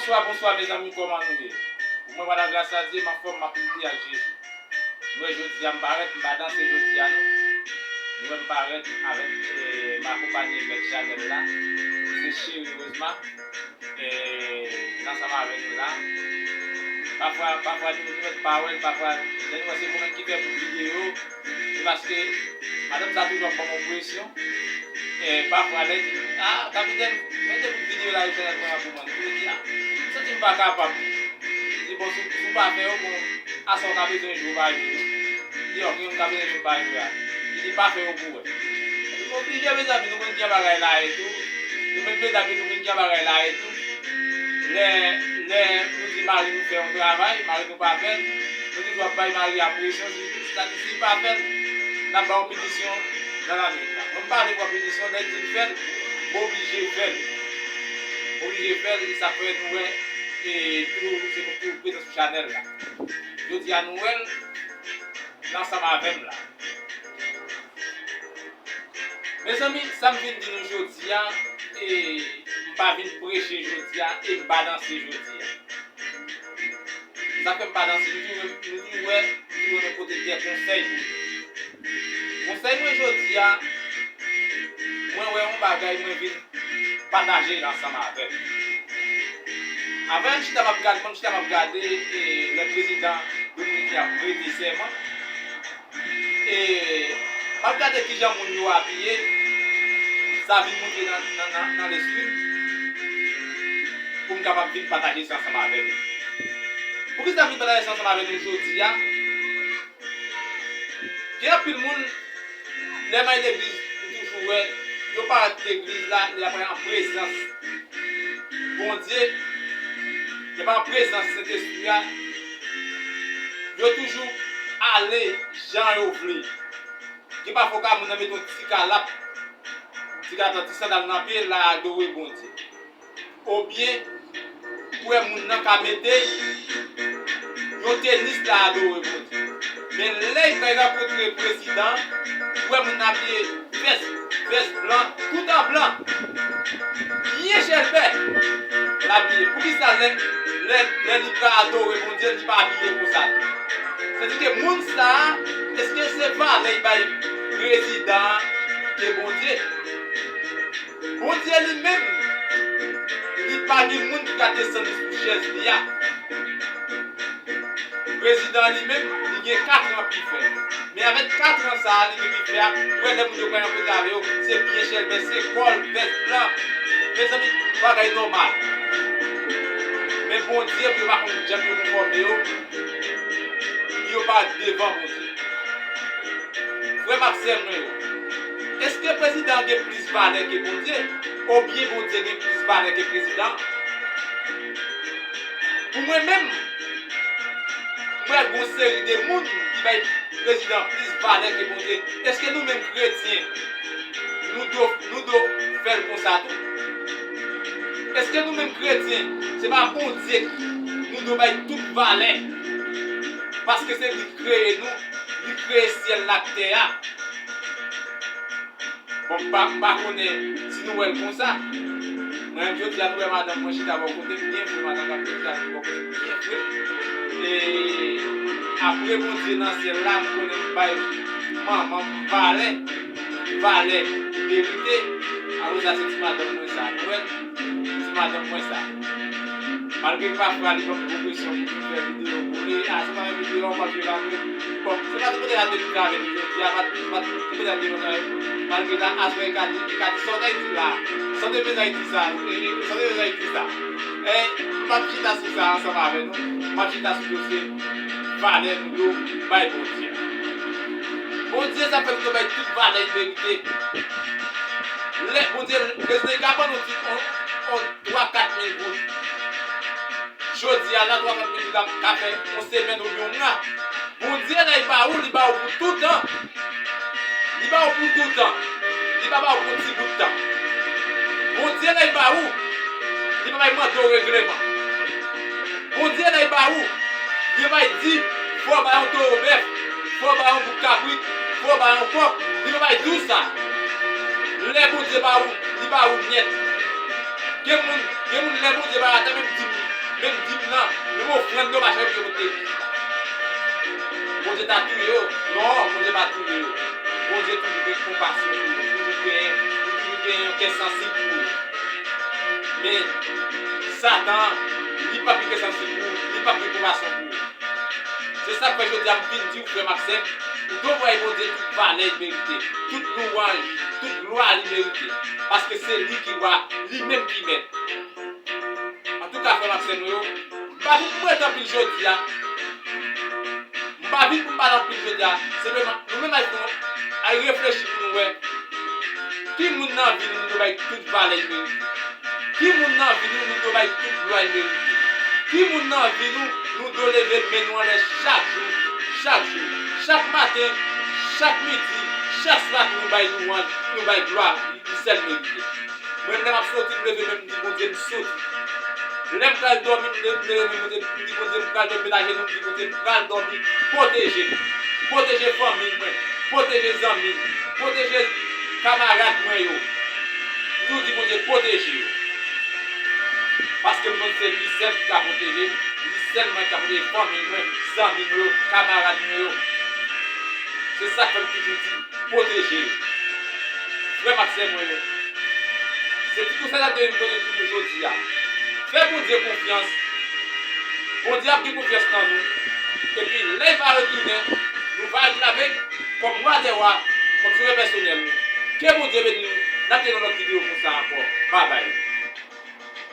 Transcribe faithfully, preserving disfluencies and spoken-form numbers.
Bonswa, bonswa, mezanmi, kòman nou ye? Mwen, pa la gras a Dye, m anfòm, m ap lite ak Jezi. Nou wè, jodi a, m parèt, m pa danse jodi a, non. Nou wè, m parèt avèk, eh, m akonpanye mèt Chanèl la, se cheri Rosemar, eh, l ansanm avè nou la. Pafwa, pafwa, nou, nou mèt pa wè l, pafwa, lè nou wè se mwen menm ki fè bout videyo, se paske madanm sa toujou ap ban m yon presyon. E, pafwa, lè l di, "A, kapitèn, mete bout videyo la, yo fè nan pran pou mwen." Li di, "A, m santi m pa kapab." Li di, "Bon, si, si w pa fè yo, bon, aswè w ka bezwen jwe, w pa jwe yo." Li di, "Ok, m ka bezwen jwe, m pa jwe a." Li di, "Pa fè yo pou wè." Li di, "M oblije, mezanmi, nou konn jan bagay la ye tou. Nou menm, mezanmi, nou konn jan bagay la ye tou. Lè, lè nou di mari nou fè yon travay, mari nou pa fè l, nou toujou ap bay mari a presyon, si, si, si li pa fè l, n ap ba w pinisyon nan lannwit la." Mwen, m pa vle pran pinisyon, lè l di m fè l, m oblije fè l. M oblije fè l, e sa fè nou wè, e, tou, se nou tou prezan sou chanèl la. Jodi a, nou wè l, l ansanm avè m la. Mezanmi, sa m vin di nou jodi a, e, m pa vin preche jodi a, e m pa danse jodi a. Sa fè m pa danse, nou toujou, nou toujou wè, nou toujou renmen pote de konsèy pou nou. Konsèy mwen jodi a, mwen wè yon bagay, mwen vin pataje l ansanm avè nou. Avè m chita m ap gade, mwen m chita m ap gade, e, lè prezidan dominiken ap prete sèman. E, m ap gade kijan moun yo abiye, sa vin monte nan, nan, nan, nan lespri m, pou m kapab vin pataje sa ansanm avè nou. Poukisa m vin pataje sa ansanm avè nou jodi a? Gen anpil moun, lè m al legliz, m toujou wè, yo parèt legliz la, lè y ap an prezans Bondye, lè y ap an prezans Sentespri a, yo toujou ale jan yo vle. Gen pafwa w ka wè moun nan mete yon ti kalap, ti kalap nan, ti sandal nan pye l, l al adore Bondye. Oubyen, ou wè moun nan ka mete yon tenis, l al adore Bondye. Men lè y pral rankontre prezidan, ou wè moun nan abiye vès, vès blan, tout an blan. Byen chèlbè, l abiye. Poukisa lè, lè, lè li pral adore Bondye, li pa abiye konsa tou? Sètadi ke moun sa a, èske se valè y bay prezidan an ke Bondye? Bondye li menm, li pa gen moun ki ka desann li sou chèz li a. Prezidan an li menm, li gen kat an pou l fè. Men avèk kat an sa a, li gen pou l fè a, ou wè lè moun yo pral rankontre avè yo, se byen chèlbè, se kòl, vès blan. Mezanmi, bagay nòmal. Men Bondye, pou yo pa konn jan pou yo konfòme yo, pou yo pa devan Bondye. Frè m ak sè mwen yo, èske prezidan an gen plis valè ke Bondye? Oubyen Bondye gen plis valè ke prezidan an? Pou mwen menm, m wè gon seri de moun ki bay prezidan an plis valè ke Bondye. Èske nou menm kretyen, nou dwe, nou dwe fè l konsa tou? Èske nou menm kretyen, se pa Bondye nou dwe bay tout valè? Paske se li k kreye nou, li kreye syèl la ak tè a. Bon, m pa, m pa konnen si nou wè l konsa. Mwen menm jodi a, nou wè madanm mwen chita bò kote m byen fre, madanm k ap chita bò kote m byen fre. E apre Bondye nan syèl la, m konnen m bay manman m valè, valè li merite. Apre sa, se ti madanm mwen sa, nou wè l? Ti madanm mwen sa. Malgre pafwa li ban m gwo presyon pou m fè videyo pou li, a, se pa yon videyo, w ap jwe la vre. Bon, se pa tout kote la de ki travay li jodi a, pa, pa tout kote la de ki travay. Malgre la, aswè li ka di, li ka di, "Sa w t ap di la? Sa w te bezwen di sa? E, e, sa w te bezwen di sa?" E, m p ap chita sou sa ansanm avè nou. M ap chita sou dosye valè nou dwe bay Bondye. Bondye sa fè nou dwe bay tout valè li merite. Lè Bondye, Bondye ka ban nou ti, on, on, twa, kat mil goud. Jodi a la, twa, kat mil goud la ka fè yon semèn oubyen yon mwa. Bondye, lè li ba ou, li ba ou pou toutan. Li ba ou pou toutan. Li pa ba ou pou ti bout tan. Bondye, lè li ba ou, li pa bay mande w regleman. Bondye, lè li ba ou, li pa bay di, fò w bay yon towo bèf, fò w bay yon bouk kabrit, fò w bay yon kòk. Li pa bay di w sa. Lè Bondye ba ou, li ba ou nèt. Gen moun, gen moun, lè Bondye ba yo, ata menm di m, Menm dim nan, menm ofrann yo pa janm yo pote. Bondye ta touye yo? Non, Bondye pa touye yo. Bondye toujou gen konpasyon pou yo, toujou genyen, li toujou genyen yon kè sansib pou yo. Men, Satan, li p ap gen kè sansib pou ou, li p ap gen konpasyon pou ou. Se sa k fè jodi a m vin di w, frè m ak sè m, ou dwe bay Bondye tout valè li merite, tout louwanj, tout glwa li merite. Paske se li ki wa, li menm ki mèt. Antouka, frè m ak sè mwen yo, m pa vin pou m rete anpil jodi a. M pa vin pou m pale anpil jodi a. Senpleman, nou menm al fè, al reflechi pou nou wè ki moun nan vi nou, nou dwe bay tout valè li merite. Ki moun nan vi nou, nou dwe bay tout glwa li merite. Ki moun nan vi nou, nou dwe leve men nou anlè chak jou, chak jou, chak maten, chak midi, chak swa, nou bay louwanj, nou bay glwa li sèl merite. Mwen, lè m ap soti, m leve men m di Bondye m soti. Lè m pral dòmi, m leve men m di Bondye, m pral dòmi, met ajenou, m di Bondye m pral dòmi. Pwoteje m. Pwoteje fanmi mwen. Pwoteje zanmi m. Pwoteje kamarad mwen yo. M toujou di Bondye pwoteje yo. Paske m konn se li sèl ki ka pwoteje m, li sèlman ki ka pwoteje fanmi mwen, zanmi mwen yo, kamarad mwen yo. Se sa k fè m toujou di pwoteje yo. Frè m ak sè mwen yo, se ti konsèy sa te vin pote pou nou jodi a. Fè Bondye konfyans. Bondye ap gen konfyans nan nou. Epi lè l va retounen, nou va reklame l kòm Wa dè wa, kòm Sovè pèsonèl nou. Ke Bondye beni nou. N ap tande yon lòt videyo konsa ankò. Babay.